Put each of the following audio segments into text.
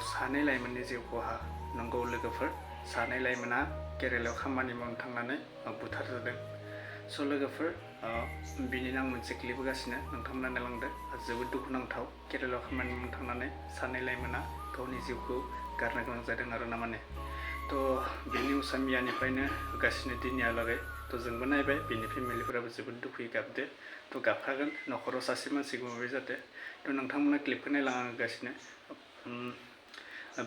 सानै लाइमोननि जिउ खहा नंगौ लोगोफोर सानै लाइमोना केरेलायाव खामानि मावनो थांनानै बुथारजादों। स' लोगोफोर बिनिनो आं मोनसे क्लिप होगासिनो नोंथांमोना नायलांदो। जोबोद दुखुनांथाव केरेलायाव खामानि मावनो थांनानै सानै लाइमोना गावनि जिउखौ गारनो गोनां जादों आरोना माने। थ' बे निउसआ मैयानिफ्रायनो होगासिनो दिनैहालागै। थ' जोंबो नायबाय बिनि फेमिलिफोराबो जोबोद दुखुयै गाबदो। थ' गाबखागोन न'खराव सासे मानसि गोमाबाय जादो। थ' नोंथांमोना क्लिपखौ नायलांगासिनो।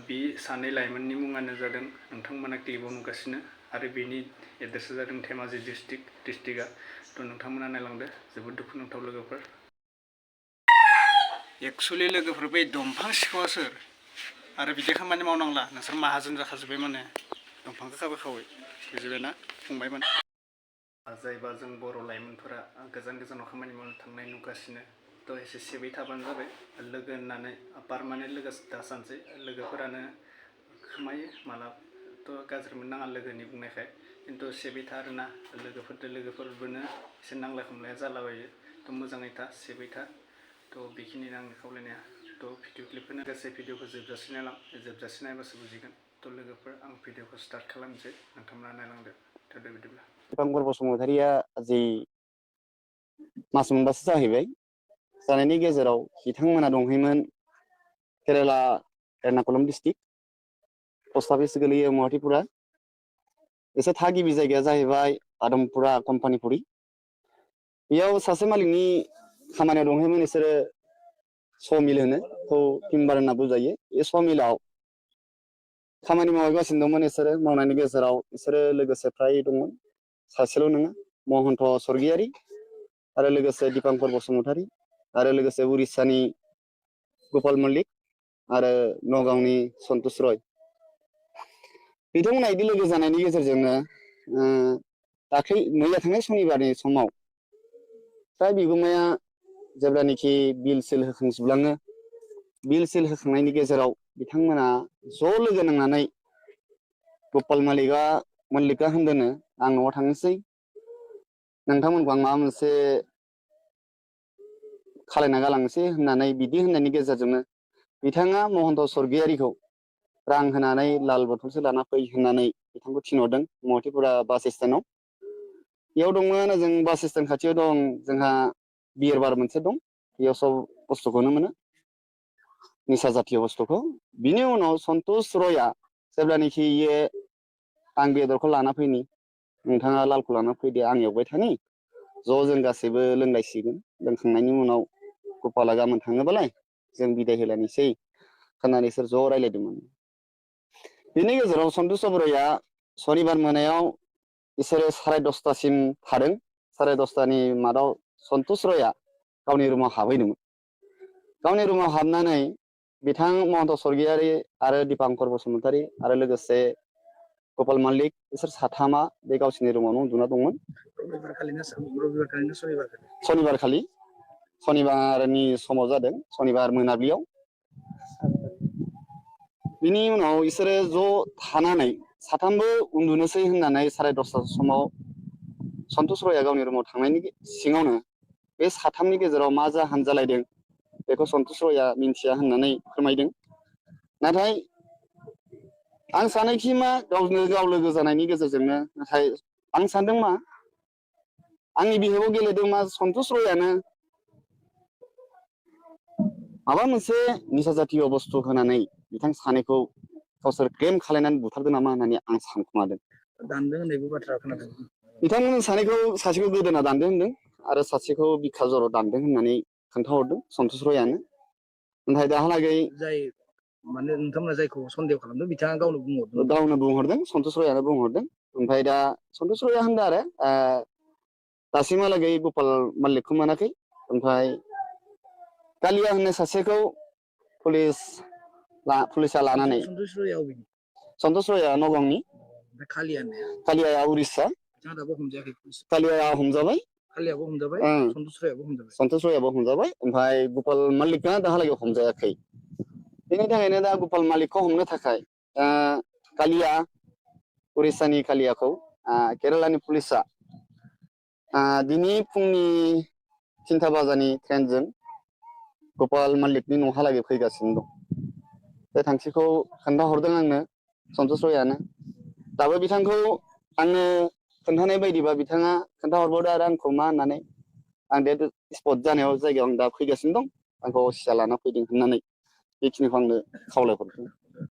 बे सानै लाइमोननि मुङानो जादों नोंथांमोना क्लिपआव नुगासिनो आरो बेनि एड्रेसा जादों धेमाजि डिस्ट्रिक्टआ। थ' नोंथांमोना नायलांदो जोबोद दुखुनांथाव लोगोफोर। एक्सुवेलि लोगोफोर बै दंफां सिखावा सोर आरो बिदि खामानि मावनांला नोंसोर माहाजोन जाखाजोब्बाय माने दंफांखौ खाबै खाबै बुजिबायना फंबायमोन। जायबा जों बर' लाइमोनफोरा गोजान गोजानाव खामानि मावनो थांनाय नुगासिनो। थ' एसे सेबै थाबानो जाबाय लोगो होननानै पारमानेन्ट लोगो दासानसै लोगोफोरानो खोमायो मालाबाथ' गाज्रि मोननाङा लोगोनि बुंनायखाय खिन्थु सेबै था आरोना लोगोफोरबोनो एसे नांलाय खमलाया जालाबायो। थ' मोजाङै था सेबै था। थ' बेखिनिनो आंनि खावलायनाया। थ' भिडिअ क्लिपखौनो गासै भिडिअखौ जोबजासे नायलां जोबजासे नायबासो बुजिगोन। थ' लोगोफोर आं भिडिअखौ स्टार्ट खालामनोसै नोंथांमोना नायलांदो। थ'दो बिदिब्ला। दिपांकर बसुमतारिया जि मास मोनबासो जाहैबाय जानायनि गेजेराव बिथांमोना दंहैयोमोन Kerala Ernakulam district post office गोलैयो महातिपुरा। एसे थागिबि जायगाया जाहैबाय आदमपुरा कम्पानिपुरि। बेयाव सासे मालिकनि खामानियाव दंहैयोमोन बिसोरो समिल होनो टिम्बार होनना बुजायो। बे समिलाव खामानि मावगासिनो दंमोन बिसोरो मावनायनि गेजेराव बिसोरो लोगोसे फ्राय दंमोन सासेल' नङा महन्त स्वर्गियारि आरो लोगोसे दिपांकर बसुमतारि आरो लोगोसे उरिस्सानि गपाल मल्लिक आरो नगावनि सन्तोष रय। बिथांमोना बिदि लोगो जानायनि गेजेरजोंनो दाख्लै मैया थांनाय सनिबारनि समाव फ्राय बिगुमाया जेब्लानोखि बिल सिल होखांजोबलाङो बिल सिल होखांनायनि गेजेराव बिथांमोना ज' लोगो नांनानै गपाल मल्लिकआ होनदोंनो आं न'आव थांनोसै नोंथांमोनखौ आं माबा मोनसे खालायना गालांनोसै होननानै बिदि होननायनि गेजेरजोंनो बिथाङा महन्त स्वर्गियारिखौ रां होनानै लाल बथलसो लाना फै होननानै बिथांखौ थिनहरदों महातिपुरा बास स्टेन्डआव। बेयाव दंमोन जों बास स्टेन्ड खाथियाव दं जोंहा बियार बार मोनसे दं। बेयाव सब बुस्थुखौनो मोनो निसा जातिय बुस्थुखौ। बिनि उनाव सन्तोष रयआ जेब्लानोखि इयो आं बेदरखौ लाना फैनि नोंथाङा लालखौ लाना फैदो आं एवबाय थानि ज' जों गासैबो लोंलायसिगोन लोंखांनायनि उनाव गपाला गाबोन थाङोबालाय जों बिदाय होलायनोसै होननानै बिसोर ज' रायज्लायदोंमोन। बिनि गेजेराव सन्तोष रयआ सनिबार मोनायाव बिसोरो 10:30सिम थादों। 10:30नि मादाव सन्तोष रयआ गावनि रुमाव हाबहैदोंमोन। गावनि रुमाव हाबनानै बिथां महन्त स्वर्गियारि आरो दिपांकर बसुमतारि आरो लोगोसे गपाल मल्लिक बिसोर साथामा बे गावसिनि रुमावनो उन्दुना दंमोन। सनिबार खालि सनिबारनि समाव जादों सनिबार मोनाबिलियाव। बिनि उनाव बिसोरो ज' थानानै साथामबो उन्दुनोसै होननानै 10:30 समाव सन्तोष रयआ गावनि रुमाव थांनायनि सिङावनो बे साथामनि गेजेराव मा जाहोन जालायदों बेखौ सन्तोष रयआ मिन्थिया होननानै फोरमायदों। नाथाय आं सानोखि मा गावनो गाव लोगो जानायनि गेजेरजोंनो नाथाय आं सानदों मा आंनि बिहेव गेलेदों मा सन्तोष रयआनो माबा मोनसे निसा जातिय बुस्थु होनानै बिथां सानैखौ गावसोर क्लेम खालायनानै बुथारदों नामा होननानै आं सानखुमादों। दानदों होननायबो बाथ्रा खोनादों। बिथांमोन सासेखौ गोदोना दानदों होनदों आरो सासेखौ बिखा जराव दानदों होननानै खोन्थाहरदों सन्तोष रयआनो। नाथाय दाहालागै जाय माने नोंथांमोना जायखौ सन्देह खालामदों बिथाङा गावनो बुंहरदों सन्तोष रयआनो बुंहरदों। ओमफ्राय दा सन्तोष रयआ होनदों आरो दासिमहालागै गपाल मल्लिकखौ मोनाखै। ओमफ्राय कालिया होननाय सासेखौ पुलिसा लानानै सन्तोष रयआ नगावनि कालियाया उरिस्सा कालियाया हमजाबाय सन्तोष रयआबो हमजाबाय ओमफ्राय गपाल मल्लिकआ दाहालागै हमजायाखै। बेनि थाखायनो दा गपाल मल्लिकखौ हमनो थाखाय कालिया उरिस्सानि कालियाखौ केरेलानि पुलिसा दिनै फुंनि 3ता बाजानि ट्रेनजों गपाल मल्लिकनि न'हालागै फैगासिनो दं। बे थांखिखौ खोन्थाहरदों आंनो सन्तोष रयआनो। दाबो बिथांखौ आंनो खोन्थानाय बायदिबा बिथाङा खोन्थाहरबावदो आरो आंखौ मा होननानै आं डेट स्पट जानायाव जायगायाव आं दा फैगासिनो दं आंखौ सिया लाना फैदों होननानै बेखिनिखौ आंनो खावलायहरदों।